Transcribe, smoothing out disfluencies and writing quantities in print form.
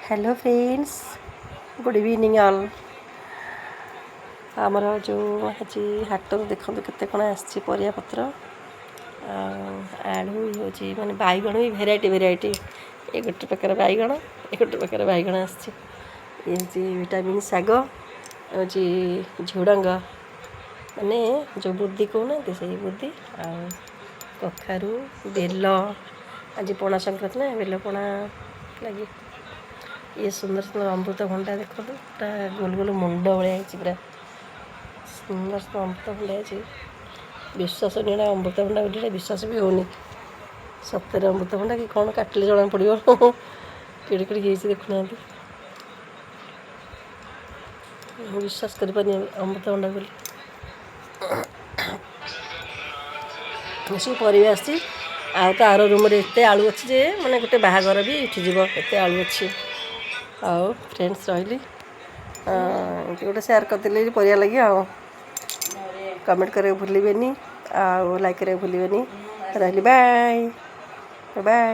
Hello friends, good evening all. ଆମର ଯେଉଁ ଆଜି ହାଟରୁ ଦେଖନ୍ତୁ କେତେ କ'ଣ ଆସିଛି ପରିବାପତ୍ର ଆଉ ଆଳୁ ହେଉଛି, ମାନେ ବାଇଗଣ ବି ଭେରାଇଟି ଭେରାଇଟି। ଏ ଗୋଟେ ପ୍ରକାର ବାଇଗଣ, ଏ ଗୋଟେ ପ୍ରକାର ବାଇଗଣ ଆସିଛି। ଇଏ ହେଉଛି ଭିଟାମିନ୍ ଶାଗ, ହେଉଛି ଝୁଡ଼ଙ୍ଗ, ମାନେ ଯେଉଁ ବୁଦ୍ଧି କହୁନାହାନ୍ତି, ସେଇ ବୁଦ୍ଧି ଆଉ କଖାରୁ, ବେଲ। ଆଜି ପଣା ସଂକ୍ରାନ୍ତି ନା, ବେଲ ପଣା ଲାଗି। ଇଏ ସୁନ୍ଦର ସୁନ୍ଦର ଅମୃତଭଣ୍ଡା ଦେଖନ୍ତୁ, ପୁରା ଗୋଲ ଗୋଲ ମୁଣ୍ଡ ଭଳିଆ ହେଇଛି। ପୁରା ସୁନ୍ଦର ସୁନ୍ଦର ଅମୃତଭଣ୍ଡା ହେଇଛି। ବିଶ୍ୱାସ ହଉନି ଏଇଟା ଅମୃତଭଣ୍ଡା ବୋଲି, ଏଇଟା ବିଶ୍ୱାସ ବି ହେଉନି। ସତରେ ଅମୃତଭଣ୍ଡା କି କ'ଣ, କାଟିଲେ ଜଣା ପଡ଼ିବ। କେଡ଼େ କେଡ଼େ ହେଇଛି ଦେଖୁନାହାନ୍ତି। ମୁଁ ବିଶ୍ୱାସ କରିପାରୁନି ଅମୃତଭଣ୍ଡା ବୋଲି। ଏସବୁ ପରିବା ଆସିଛି। ଆଉ ତ ଆର ରୁମ୍ରେ ଏତେ ଆଳୁ ଅଛି ଯେ ମାନେ ଗୋଟେ ବାହାଘର ବି ଉଠିଯିବ, ଏତେ ଆଳୁ ଅଛି। ଆଉ ଫ୍ରେଣ୍ଡସ୍, ରହିଲି, ଏମିତି ଗୋଟେ ସେୟାର କରିଦେଲି ପରିବା ଲାଗି। ଆଉ କମେଣ୍ଟ କରିବାକୁ ଭୁଲିବେନି ଆଉ ଲାଇକ୍ କରିବାକୁ ଭୁଲିବେନି। ରହିଲି, ବାଏ ବାଏ।